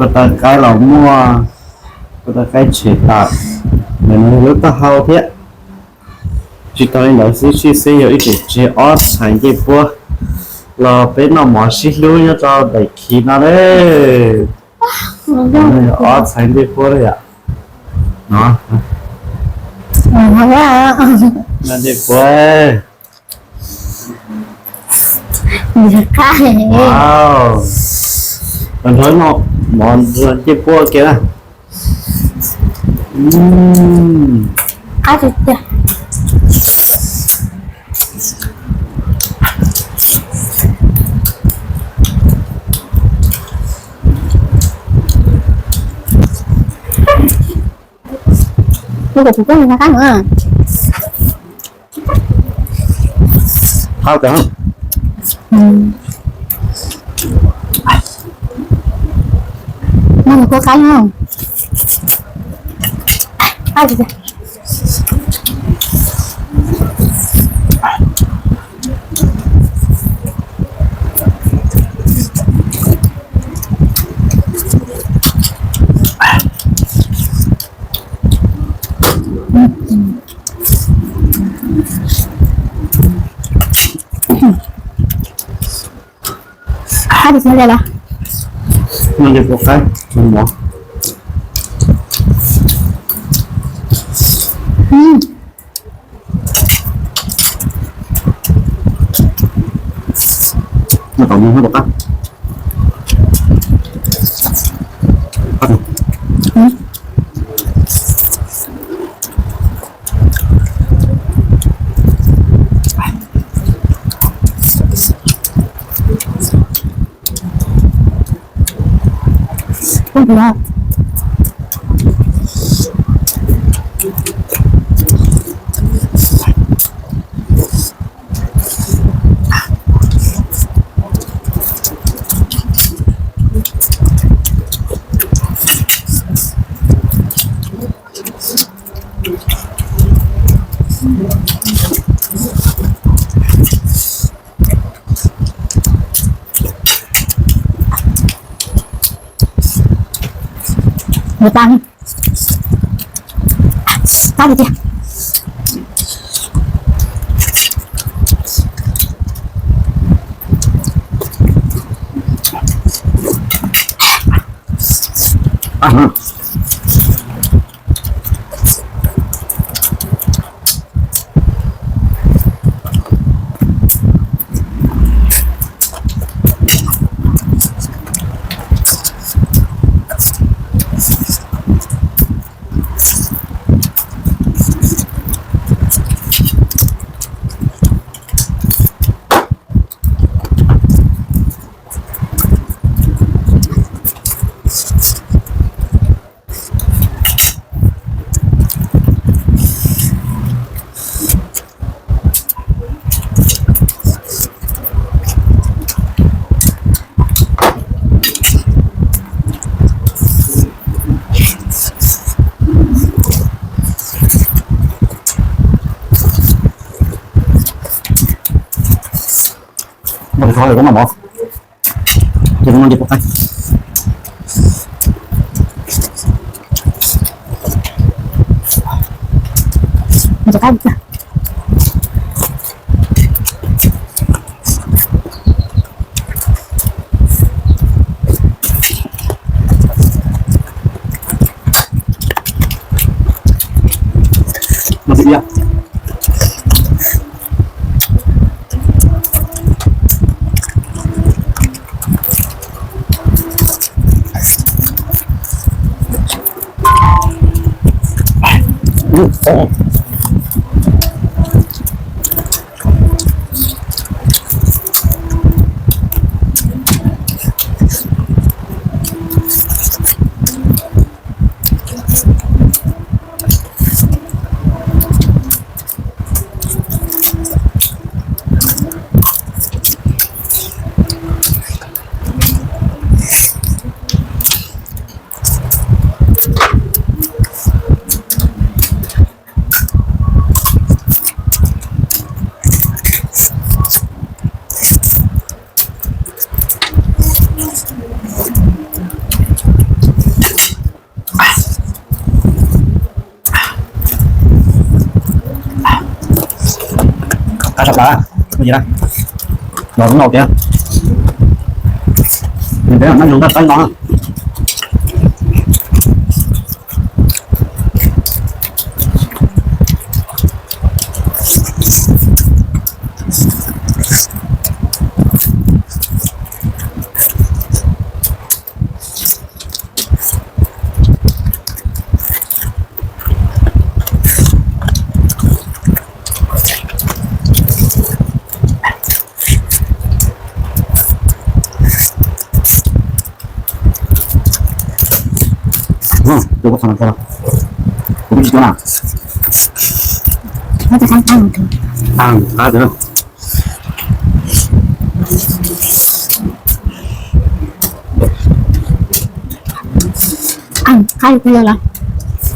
Kua tau qaib los muaj, kua tau qaib tshem tas, ntawm no yog lub taub hau thiab. Tsis tau li ntawd xwb, sib xwb yog ib tug tseg ob txhais ncej puab los peb noj mov sib hlub nyob rau daim khiv no lawm. Ob txhais ncej puab lawm yom. Noj ncej puab. Nrog no mov nrog ncej puab kiag na. Qab tiag tiag. Kuv kuv kuv qab no. Qab tiag. Noj kuv qab no. Qab tiag tiag. Qab tiag tiag li lawm. Noj ncej puab qaib mov. Noj tom mov noj tom qab. Nws tag. Qab tiag tiag. Noj qab li, noj mov, ces noj ncej puab qaib. Qab sab plaws, los zoo no tiag. Nws peb mam nug nqaij qaib no.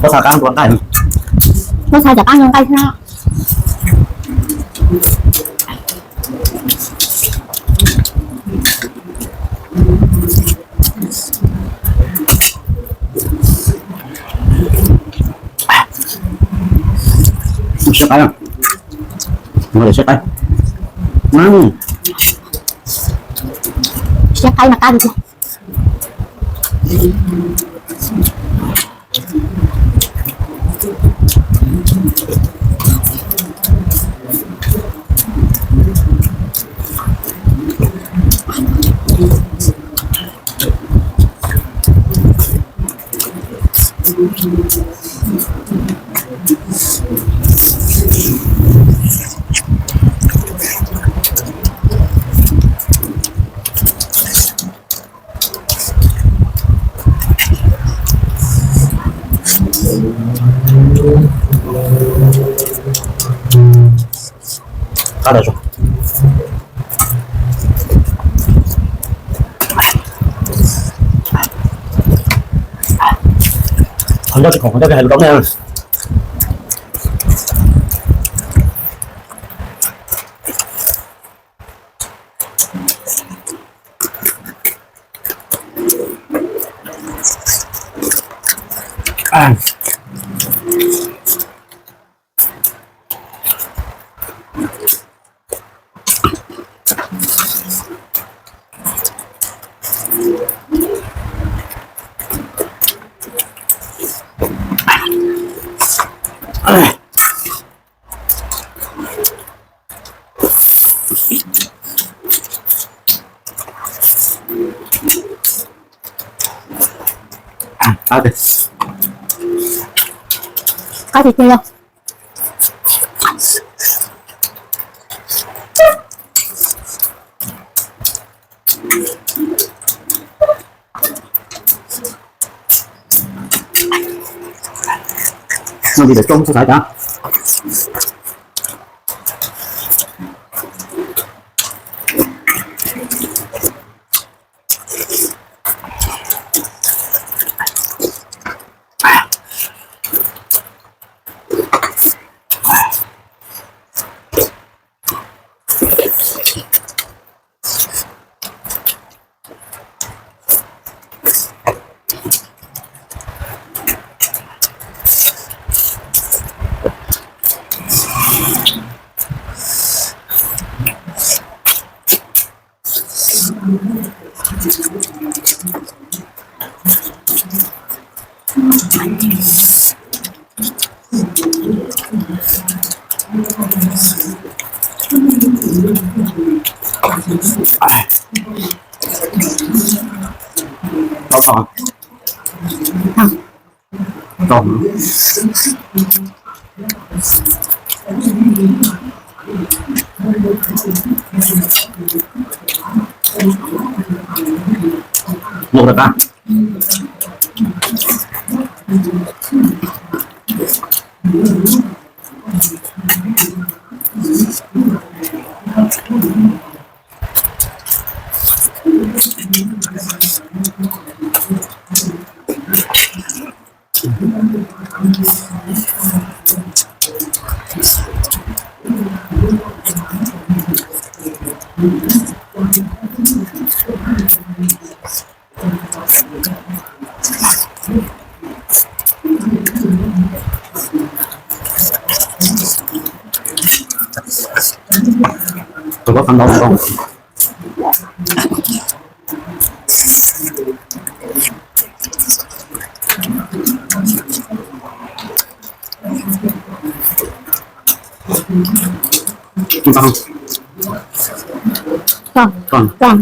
Qab, qab, qab, qab, qab, qab. Siab qaib, siab qaib, siab qaib mas qab li tiag. Qab lawm. Qhov ncauj tsis khoom, qhov ncauj peb hais lus rau nej. Qab tiag tiag. Noj li lawm coob xwb xav cas. Tau tau. Tau. Luaj rau qab. Tau koj qab ntau ntau. Ntau. Ntau.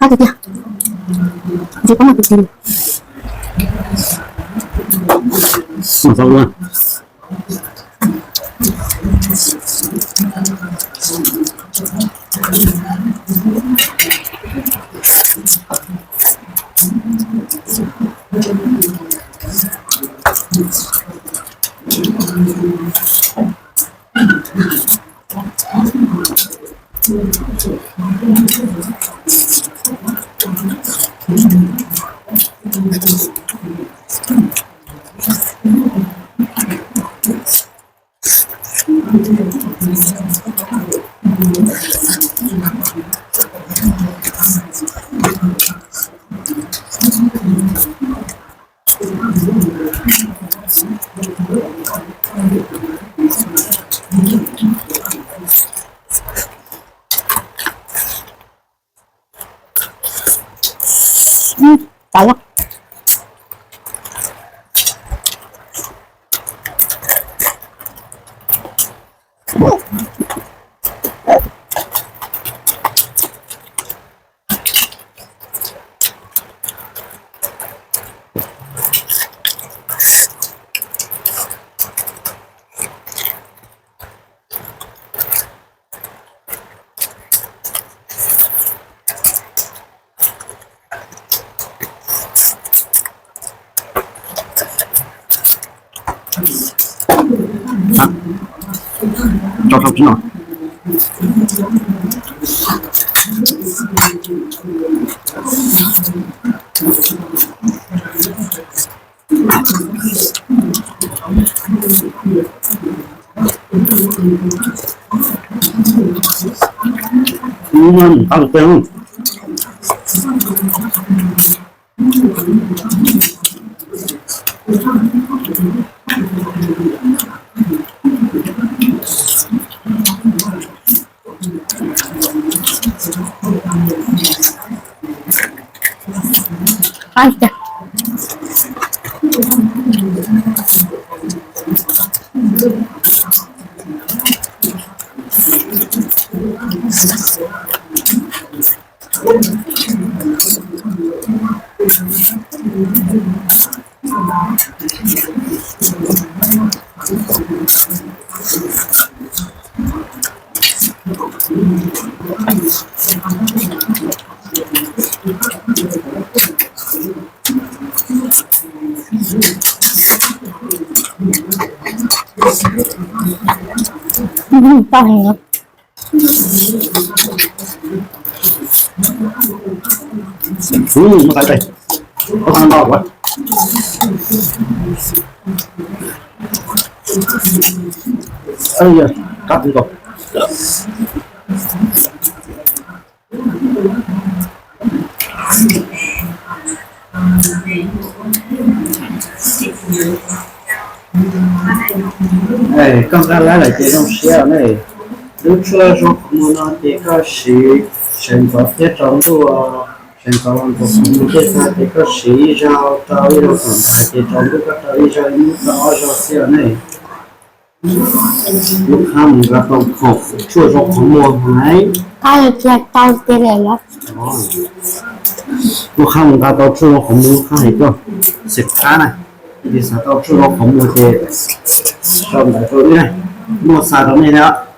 Qab tiag tiag. Ntshe koj mas tus tis. Mus tau ua. Tau. Tso rau tib no. Tau heev. Mus qab tes, ua tau ntau ua. Qab tes tau. Koj nqa lab lawm ces zoo siab ne. Lub tshuaj zoo qhov muag no ces koj siv sawv ntxov thiab tsaus ntuj, sawv ntxov los ntxuav qhov muag tej tag ces koj siv ib zaug rau ib zaug tom ntag ces tsaus ntuj koj rau ib zaug ib hnub rau ob zaug xwb ne. Lub qhab mus nqa tau tshuaj zoo qhov muag hais. Qab cia tau tiag li los? Lub qhab mus nqa tau tshuaj zoo qhov muag lub qhab hais tuaj. Xim qab na, yog xav tau tshuaj zoo qhov muag ces sau ntawv rau wb na, muaj xa rau nej na.